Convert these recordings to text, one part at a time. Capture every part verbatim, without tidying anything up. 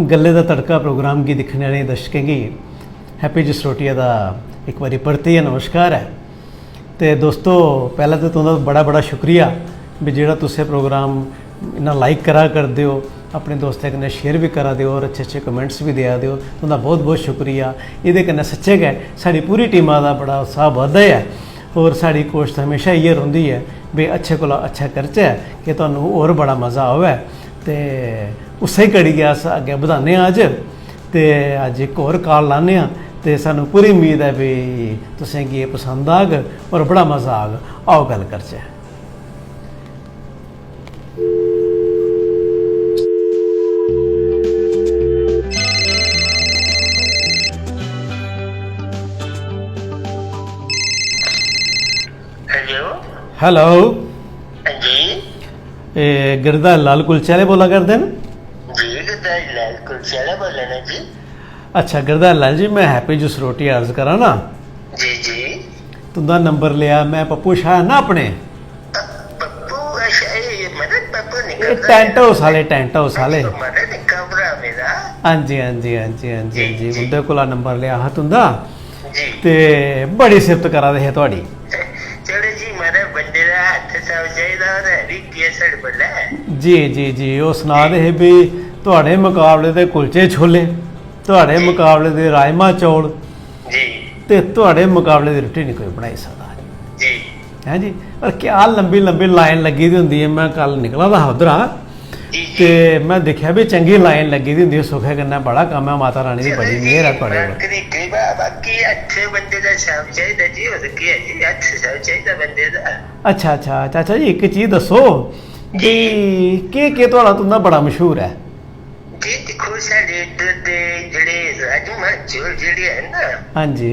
गल्लें दा तड़का प्रोग्राम गी दिक्खने आह्लें दर्शकें गी हैप्पी जसरोटिया दा इक बारी परतियै नमस्कार ऐ। ते दोस्तो, पैह्लें ते तुं'दा बड़ा बड़ा शुक्रिया भी जेह्ड़ा तुस एह् प्रोग्राम इन्ना लाइक करा करदे ओ, अपने दोस्तें कन्नै शेयर बी करा दे ओ और अच्छे अच्छे कमेंट्स बी देआ दे ओ। तुं'दा बहुत बहुत शुक्रिया। एह्दे कन्नै सच्चें गै साढ़ी पूरी टीमा दा बड़ा उत्साह बधदा ऐ। और साढ़ी कोशश हमेशा इ'यै रौंह्दी ऐ भी अच्छे कोला अच्छा करचै कि तुहानू होर बड़ा मज़ा आवै। ते उस्सै कड़ी गी अस अग्गें बधाने आं अज्ज। ते अज्ज इक होर काल लाने आं ते सानू पूरी उम्मीद ऐ भी तुसें गी एह् पसंद आग और बड़ा मज़ा आग। आओ गल्ल करचै। हेलो। हेलो। जी। एह् गिरधारी लाल कुलचे आह्ले बोला करदे न? जी, गिरधारी लाल कुलचे आह्ले बोल्ला ने जी। अच्छा गिरधारी लाल जी, में हैप्पी जसरोटी अर्ज करा ना। जी जी। तुं'दा नंबर लेआ में पप्पू शाह ना अपने। पप्पू, अच्छा, एह्, एह् मतलब पप्पू निं एह् करदा टैंट ऐ। हाउस आह्ले, टैंट हाउस आह्ले। अच्छा, मतलब निक्का भ्राऽ मेरा। हां जी, हां जी, हां जी, हां जी, जी, हां जी। जी। उं'दे कोला नंबर लेआ हा तुं'दा। जी। ते बड़ी सिफत करा दे हे थुआढ़ी। चलो जी, महाराज, बंदे दा हत्थ साफ चाहिदा होर है बी केह् साढ़े कोल ऐ। जी, जी, जी, ओह् सना दे हे भी थुआढ़े मकाबले दे कुलचे छोले, थुआढ़े जी। मकाबले दे राजमा चौल, जी। ते थुआढ़े मकाबले दी रुट्टी निं कोई बनाई सकदा। जी। हैं जी? और क्या लंबी लंबी लाइन लग्गी दी होंदी ऐ। में कल निकला दा हा उद्धरा, जी, जी। ते में दिक्खेआ भी चंगी लाइन लग्गी दी होंदी ऐ। सुखै कन्नै बड़ा कम्म ऐ, माता रानी दी बड़ी मेह्र ऐ थुआढ़े पर। करी गई बा-, बाकी अच्छे बंदे दा सब चाहिदा जी, होर केह् ऐ जी, हत्थ सब चाहिदा बंदे दा। अच्छा, अच्छा, चाचा जी, इक चीज दस्सो जी। कि केह् केह् थुआढ़ा तुं'दा बड़ा मशहूर ऐ? जी दिक्खो, साढ़े इद्धर दे जेह्ड़े राजमा चौल जेह्ड़े हैन ना, हां जी।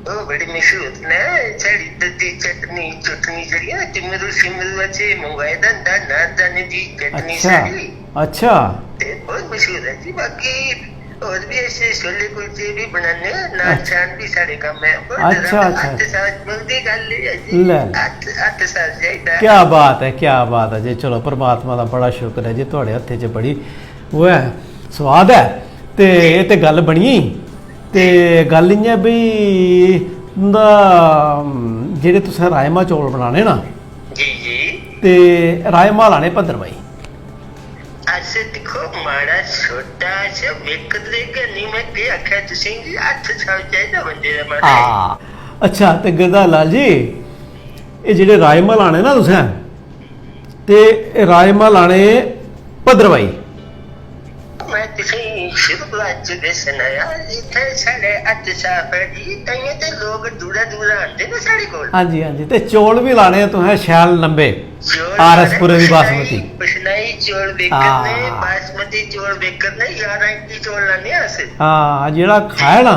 ओह् बड़े मशहूर न। साढ़ी इद्धर दी चटनी, चटनी जेह्ड़ी ऐ ना, तिमरू शिमरू असें मंगवाए दा होंदा, नारदाने दी चटनी अच्छा, साढ़ी। अच्छा। ते बहुत मशहूर ऐ जी। बाकी होर भी ऐसे छोले कुलचे भी बनाने, नान अच्छा। शान भी साढ़े कम्म ऐ। बहुत अच्छा, जरा अच्छा। हत्थ साफ मंगदी गल्ल एह् ऐ जी। ले, ले। हत्थ, हत्थ साफ चाहिदा। क्या बात ऐ, क्या बात ऐ जी। चलो, परमात्मा दा बड़ा शुक्र ऐ जी, थुआढ़े हत्थे च बड़ी ओह् ऐ, सोआद ऐ। ते एह् ते गल्ल बनी गेई। ते गल्ल इ'यां भी तुं'दा, जेह्ड़े तुसें राजमा चौल बनाने ना, जी, जी। ते राजमा लाने भद्रवाही। अस दिक्खो, माड़ा छोटा सा बेकर दे गै निं, में केह् आखेआ तुसें गी, हत्थ साफ चाहिदा बंदे दा, महाराज। हां, अच्छा, ते गिरधारी लाल जी, एह् जेह्ड़े राजमा लाने ना तुसें, ते राजमा लाने भद्रवाही। में तुसेंगी शुरू कोला अज्ज गै सनाया, इत्थै साढ़े हत्थ साफ ऐ जी, ताइयें ते लोक दूरा दूरा आंदे न साढ़े कोल। हां जी, हां जी, ते चौल बी लाने तुसें शैल लंबे, चौल आर एस पुरे दी लाने, बासमती। बिश्नोई चौल बेकर ने, हां। बासमती चौल बेकर ने, यारां इंची चौल लाने अस। हां, जेह्ड़ा खाए ना,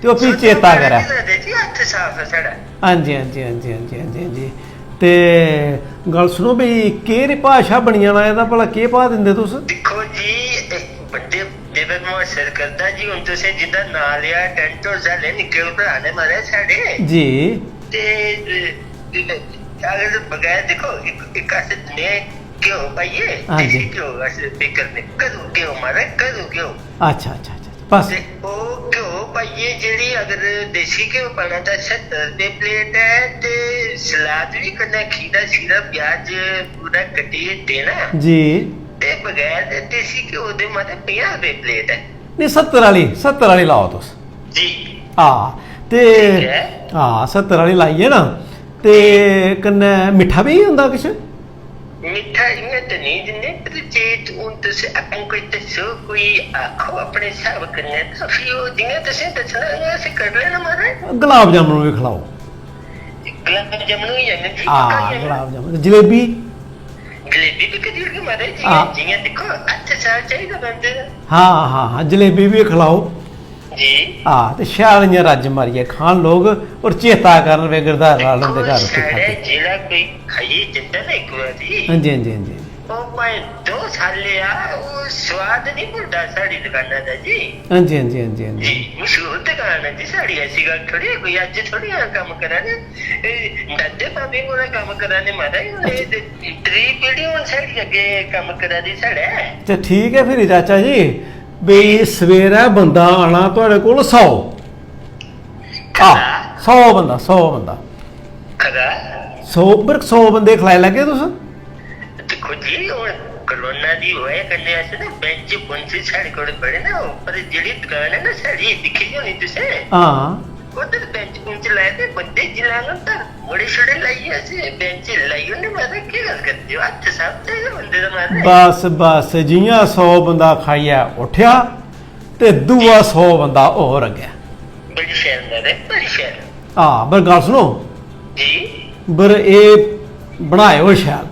ते ओह् फ्ही सुद्ध चेता करै। मारे दे जी, हत्थ साफ ऐ साढ़ा। हां जी, हां जी, हां जी, हां जी, हां जी, हां जी। ते गल्ल सुनो भी, केह् भाऽ शाऽ बनी जाना एह्दा, भला केह् भाऽ दिंदे तुस? दिक्खो जी, इक बड्डे देवे मुहासर करदा जी, हून तुसें जिंदा नांऽ लेआ, टैंट हाउस आह्ले निक्के भ्राऽ ने, महाराज, साढ़े। जी। ते, अगर बगैर, दिक्खो, इक, इक अस दिन्ने घ्यो पाइयै, हां जी। देसी घ्यो अस बेकर ने, घरू घ्यो, महाराज, घरू घ्यो। अच्छा, अच्छा, अच्छा, अच्छा। बस। ते ओह् घ्यो पाइयै जेह्ड़ी अगर देसी घ्यो पाना तां सत्तर रपेऽ प्लेट ऐ, ते सलाद बी कन्नै खीरा, सीरा, प्याज पूरा कट्टियै देना। जी। ते बगैर देसी घ्यो दे, मतलब, पंजाह् रपेऽ प्लेट ऐ। नेईं, सत्तर आह्ली, सत्तर आह्ली लाओ तुस। जी। हां, ते ठीक ऐ। हां, सत्तर आह्ली लाइयै ना, ते कन्नै मिट्ठा बी होंदा किश? मिट्ठा इ'यां ते नेईं दिंदे, पर जे हून तुस आपूं कोई दस्सो, कोई आखो अपने स्हाब कन्नै, तां फ्ही ओह् जि'यां तुसें दस्सना, उ'यां असें करी लैना, महाराज। गुलाब जामुन बी खलाओ। गुलाब जामुन होई जाङन जी, हां, पक्का होई जाङन। गुलाब जामुन। जलेबी? जलेबी बी करी ओड़गे, महाराज, जि'यां, हां। जि'यां दिक्खो, हत्थ साफ चाहिदा बंदे दा। हां, हां, हां, जलेबी बी खलाओ। जी। हां, ते शैल इ'यां रज्ज मारियै खान लोक, और चेता करन वे गिरधारी लाल हुंदे घर रुट्टी साढ़े खाद्धी। जेह्ड़ा कोई खाइयै जंदा ना इक बारी, हां जी, हां जी, हां जी। ओह् भाएं दो साल्ले आ, ओह् सोआद निं भुलदा साढ़ी दकाना दा जी। हां जी, हां जी, हां जी, हां जी। जी, मशहूर दकान ऐ जी साढ़ी, ऐसी गल्ल थोड़ी ऐ, कोई अज्ज थोड़ी आ कम्म करा ने। एह् दादे बाबे कोला कम्म करा ने, महाराज, हून एह् ते त्री पीढ़ी हून साढ़ी अग्गें कम्म करा दी साढ़े। ते ठीक ऐ फिर चाचा जी, बे, सवेरै बंदा आना थुआढ़े कोल सौ। आ, सौ बंदा, सौ बंदा। खरा। सौ, पर सौ बंदे खलाई लैगे तुस? दिक्खो जी, हून कोरोना दी बजह कन्नै अस ना बेंच बुंच साढ़े कोल बड़े ना, पर जेह्ड़ी दुकान ऐ ना साढ़ी, दिक्खी होनी तुसें। हां। उद्धर बेंच बुंच लाए दे, बंदे जिन्ना ना, तां मुड़े छुड़े लाइयै अस बेंच लाई ओड़ने। माता, केह् गल्ल करदे ओ? हत्थ सब ते गै बंदे दा, माता। बस, बस, जि'यां सौ बंदा खाइयै उट्ठेआ ते दूआ सौ बंदा होर अग्गें। बड़ी शैल, माता, बड़ी शैल। हां, पर गल्ल सुनो। जी। पर एह् बनाए होए शैल।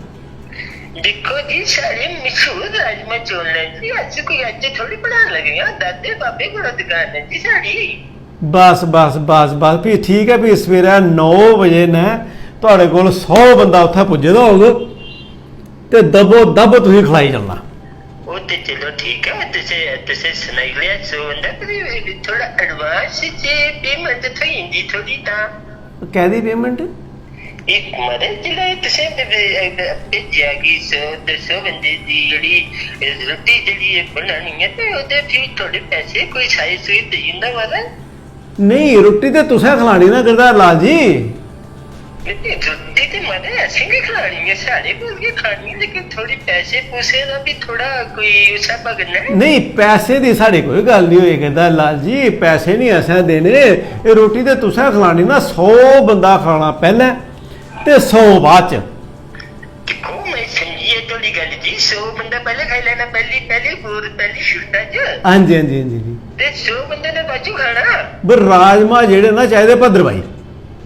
दिक्खो जी, साढ़े मशहूर राजमा चौल न जी, अस कोई अज्ज थोड़ी बनान लगे आं, दादे बाबे कोला दुकान ऐ जी साढ़ी। बस, बस, बस, बस, फ्ही ठीक ऐ, फ्ही सवेरै नौ बजे नै थुआढ़े कोल सौ बंदा उत्थै पुज्जे दा होग ते दब्बो दब्ब तुसें खलाई चलना। ओह् ते चलो ठीक ऐ, तुसें, तुसें सनाई लेआ सौ बंदा, पर थोड़ा advance च payment थ्होई जंदी थोड़ी तां। कैह्दी payment? इक, माराज, जिसलै तुसें भे-, भे-, भेजेआ कि सौ, दो सौ बंदे दी जेह्ड़ी रुट्टी जेह्ड़ी ऐ बनानी ऐ, ते ओह्दे फ्ही थोह्ड़े पैसे कोई साई सूई देई जंदा, माराज। नेईं, रुट्टी ते तुसें खलानी ना, गिरधारी लाल जी। नेईं, रुट्टी ते, माराज, असें गै खलानी ऐ, साढ़े कोल गै खानी, लेकिन थोह्ड़ी पैसे पूसे दा बी थोह्ड़ा कोई उस स्हाबा कन्नै। नेईं, पैसे दी साढ़ी कोई गल्ल निं होई, गिरधारी लाल जी, पैसे निं असें देने। एह् रुट्टी ते तुसें खलानी ना, सौ बंदा खाना पैह्लें ते सौ बाद च। दिक्खो, में समझी ऐ थुआढ़ी गल्ल जी, सौ बंदा पैह्लें खाई लैना, पैह्ली, पैह्ली बोर, पैह्ली शुरुआत च। हां जी, हां जी, हां जी, जी। ते सौ बंदे ने बाजू खाना। पर राजमा जेह्ड़े ना, चाहिदे भद्रवाही।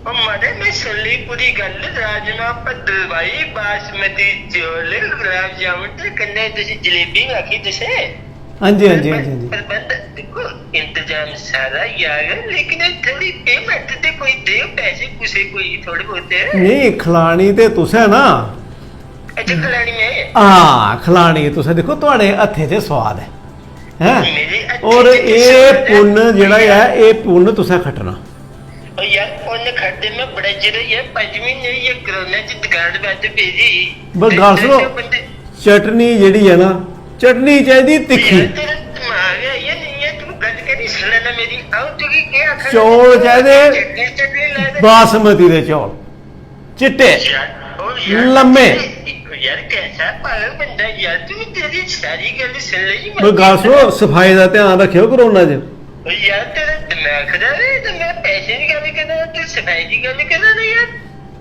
ओ माराज, में सुन लेई पूरी गल्ल। राजमा, भद्रवाही, बासमती चौल, गुलाब जामुन ते कन्नै तुसें जलेबी बी आखी तुसें। हां जी, हां जी, हां जी, हां जी। प्रबंध, दिक्खो, इंतजाम सारा ही आ गया, लेकिन एह् थोड़ी payment ते कोई देओ, पैसे पूसे कोई थोड़े बहुते। नेईं, खलानी ते तुसें ना। अच्छा, खलानी में? हां, खलानी तुसें। दिक्खो, थुआढ़े हत्थे च स्वाद ऐ, हैं? मेरे हत्थे और च ते एह् स्वाद ऐ। पुन्न जेह्ड़ा ऐ, एह् पुन्न तुसें खट्टना। ओ यार, उन्न खट्टे में बड़े चिर होई गेआ, पंज म्हीने होई गे कोरोना च दुकान बंद पेदी। बस गल्ल सुनो, चटनी जेह्ड़ी ऐ ना, चटनी चाहिदी तिक्खी। यार, तेरा दिमाग है या नहीं है? तू गल्ल करी सुना ना मेरी। आऊं तुगी केह् आखा ना? चौल चाहिदे चटनी, चटनी ला दे। बासमती दे चौल, चिट्टे, यार, ओ यार, लम्मे। यार, कैसा पागल बंदा है यार तू, तेरी सारी गल्ल सुन लेई मैं। बस गल्ल सुनो, सफाई दा ध्यान रखेओ कोरोना च। ओ यार, तेरा दिमाग खराब है, तो मैं पैसे दी गल्ल करा, तू सफाई दी गल्ल करा ना यार।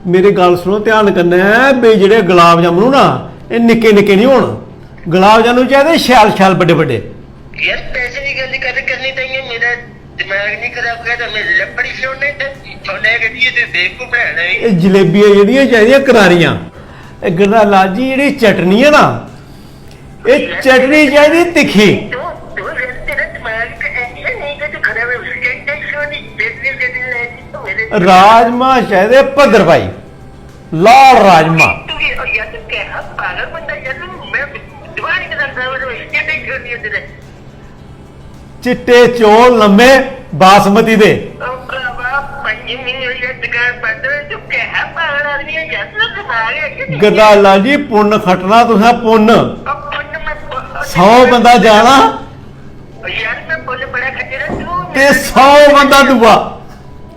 मेरी गल्ल सुनो ध्यान कन्नै, बे जेह्ड़े गुलाब जामुन ना, एह् निक्के निक्के निं होन। गुलाब जामुन चाहिदे शैल शैल, बड्डे बड्डे। यार, पैसे दी गल्ल कर, करनी तां इ'यां मेरा दिमाग निं खराब कर, मैं लब्बड़ी छोड़ने ते छोड़ने गड्डिये ते बेवकूफ बनाना है। एह् जलेबियां जेह्ड़ियां चाहिदियां करारियां। एह् गिरधारी लाल जी, जेह्ड़ी चटनी ऐ ना, एह् चटनी चाहिदी तिक्खी। तू, तू, तेरा दिमाग ते ऐ नहीं कि तू खराब है, उसके tension नहीं, चटनी, चटनी लाई दी तू मेरे। राजमा चाहिदे भद्रवाही, लाल राजमा। तू ये, यार, तू कैसा पागल बंदा यार, तू, मैं दिमाग नहीं खराब कर रहा हूँ, इसके tension नहीं है तेरे। चिट्टे चौल लम्मे बासमती दे। ओ भरावा, पंज म्हीने होई गे दुकान बंद होए, तू कैहा पागल आदमी है यार, तुझे दिमाग है कि नहीं? गिरधारी लाल जी, पुन्न खट्टना तुसें, पुन्न। ओ पुन्न मैं पु-, सौ बंदा जाना। ओ यार, मैं पुन्न बड़ा खट्टे दा, तू ते सौ बंदा दूआ।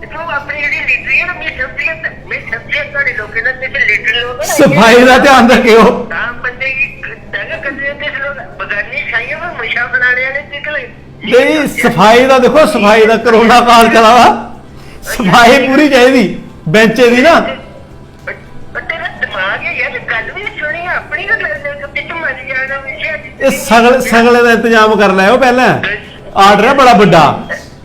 तू अपनी जेह्ड़ी लीडरी है ना, मैं समझी गेआ, मैं समझी गेआ, थुआढ़े लोकें दा, तुस लीडर लोक हो ना, सफाई दा ध्यान रक्खेओ। आम बंदे गी तंग करदे ओ तुस लोक, बगानी छाइयां पर मशा बनाने आह्ले निकले। नेईं, सफाई दा दिक्खो, सफाई दा कोरोना काल चला दा, सफाई पूरी चाहिदी बैंचें दी ना। पर तेरा दिमाग है यार, गल्ल भी सुनी, अपनी गै गल्ल, तू बिच मरी जाना, विशे एह् सगल-, सगले दा इंतजाम करी लैओ पैह्लें, आर्डर ऐ बड़ा बड्डा।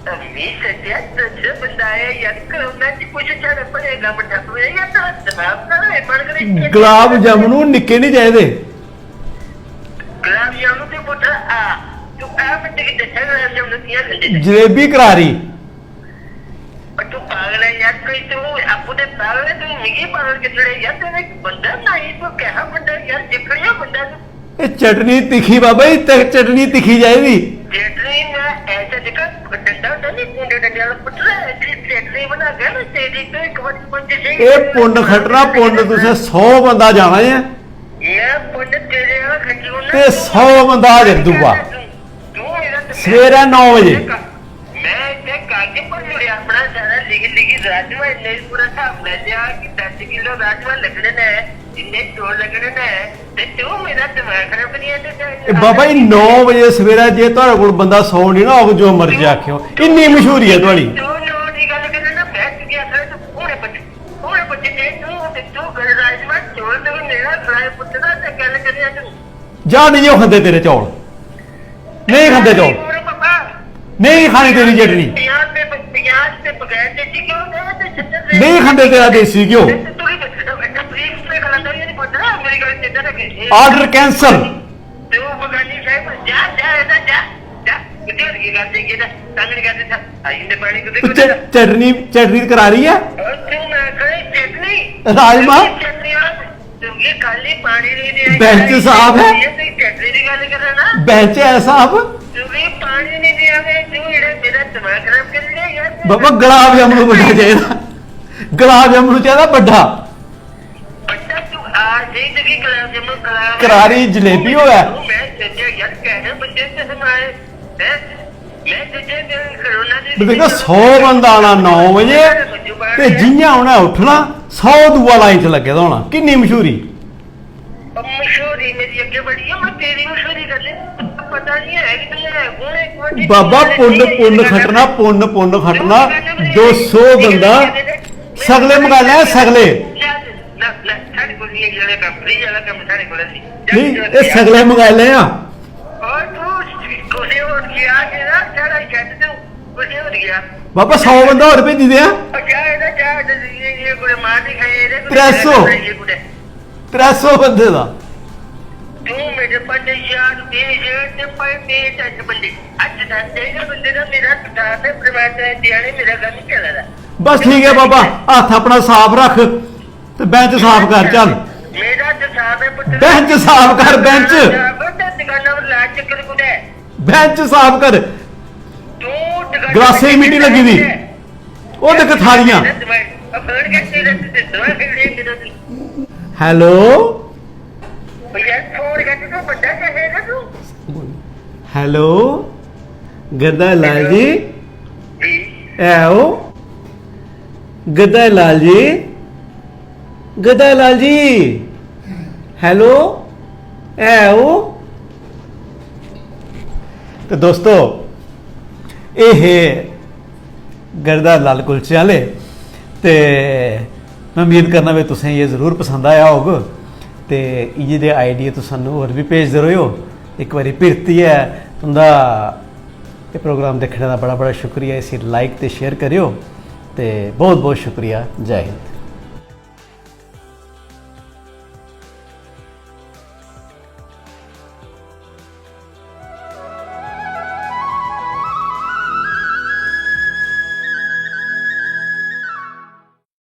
अरे सच्चा, तुझे बंदा है यार, कोरोना च कुछ साढ़े भले दा बड्डा कोई है, या तेरा दिमाग ना है, मन करे गुलाब जामुन निक्के नहीं चाहिदे। गुलाब जामुन ते पुत्तर आ, तू आ, मैं तेरी दस्सां गुलाब जामुन कि'यां खंदे ने। जलेबी करारी। पर तू पागल है यार, कोई तू आपूं ते पागल है, तू मिगी पागल कीते दा यार, तू इक बंदा नहीं, तू कैहा बंदा है यार, जिक्कड़िया बंदा तू। एह् चटनी तिक्खी बाबा जी, ते चटनी तिक्खी चाहिदी। चटनी मैं ऐसा दिक्खा, डंडा होंदा नी, पूंडे डंडे वाला, पुत्तर ऐसी चटनी बना के ना, तेरी तो इक बारी पुंज से एह् पुन्न खट्टना, पुन्न तुसें सौ बंदा जाना ऐ। मैं पुन्न तेरे वाला खट्टी ओड़ना, ते तू सौ बंदा हाजर दूआ। तू, तू मेरा सवेरै नौ बजे। मैं इत्थे कागज भरी ओड़ेआ अपना सारा लिखी लिखी। राजमा इन्ने पूरा स्हाब लै लिया कि दस किलो राजमा लगने ने, इन्ने चौल लगने ने, ते तू मेरा दिमाग खराब करिया। ए बाबा जी, नौ बजे सवेरै जे थुआढ़े कोल बंदा सौ निं ना होग, जो मर्जी आखेओ, इन्नी मशहूरी ऐ थुआढ़ी। तू नौ दी गल्ल करै ना, मैं तुझे आखना तू हुणे पुज्ज, हुणे पुज्ज जे तू, तू गल राजमा चौल, तू मेरा खलाए पुत्तरा ते गल करिया तू। जा, नेईं ओह् खंदे तेरे चौल, नेईं खंदे चौल, और पापा, नेईं खानी तेरी चटनी, प्याज ते, प्याज ते बगैर देसी घ्यो दे ते छज्जर दे नेईं खंदे तेरा देसी घ्यो। ते तू भी बता, तू भी खलाता ये नहीं पता ना, मेरी गल चेता रखे। Order cancel। तू बगानी साहब, जा, जा, जा, जा, जा। कितनी हो गई गल देखिए ना, तंग नहीं करते था। आई इनके पानी को तो देखो च- चटनी, चटनी करारी है। और तू मैं करे चटनी। राजमा। चटनी और तुझे खाली पानी नहीं दिया। बेंच साहब है। ये तो चटनी की गल कर रहा ना। बेंच है साहब। तुझे पानी नहीं दिया मैं, तू इधर मेरा दिमाग खराब कर लिया यार। बाबा, गुलाब जामुन बड्डा चाहिदा, गुलाब जामुन चाहिदा बड्डा। बच्चा तू आ, नहीं तो की गुलाब जामुन, गुलाब करारी जलेबी होऐ। मैं सोचा यार, कहने बंदे से हमारे, हैं? मैं सोचा कि कोरोना ने देखो, सौ बंदा आना नौ बजे, ते जियां उन्हें उठना, सौ दूआ लाइन च लग्गे दा होना। किन्नी मशहूरी। अब मशहूरी मेरी अग्गे बढ़ी है, मैं तेरी मशहूरी कर ले। पता नहीं है कि तुझे है कौन है, कौन है। बाबा, पुन्न, पुन्न खटना, पुन्न, पुन्न खटना। दो सौ बंदा, सगले मंगाई लै, सगले। ना, ना, साढ़े कोल नहीं है, ये वाला काम, free वाला काम साढ़े कोल नहीं। नहीं, ये सगले मंगाई लै। और तू कुछ और किया कि ना, साढ़ा छੱਡ तू, कुछ और किया। बाबा, सौ बंदा और भेजी दे। और क्या है ना, क्या है, ये, ये कोई मार नहीं खाए, ये कोई त्रै सौ। ये कोई त्रै सौ बंदे दा। तू मेरे पास यार, ये, ये, ये, ये, ये, दस बंदे। अच्छा, दस बंदे का मेरा, दस परिवार का, दिहाड़ी मेरा घर नहीं चला रहा। बस ठीक है बाबा, हत्थ अपना साफ रख, ते बेंच साफ कर, चल। मेरा तो साफ है पुत्र। बेंच साफ कर, बेंच। साफ है, तो दुकाना पर ला चक्कर कुड़े। बेंच साफ कर। तू दुकाना गलासे दी मिट्टी लगी दी। ओ देख थालियां। अब फोन कैसे रख दे, दो खेलने के दो। हेलो, यार, फोन कैसे तू बंदा कैसे है तू? हेलो, गदा लाल जी, जी। है ओ? गदा लाल जी, गदा लाल जी, हेलो, है ओ? तो दोस्तों, ये है गदा लाल कुलचे वाले। ते मैं उम्मीद करना भी तुसें ये जरूर पसंद आया होग। ते इ'यै दे आइडिया तुस सानू होर भी भेजदे रहो। इक बारी फिर परतियै तुं'दा एह् प्रोग्राम दिक्खने दा बड़ा बड़ा शुक्रिया। इसी लाइक ते शेयर करेओ। ते बहुत बहुत शुक्रिया। जय हिंद।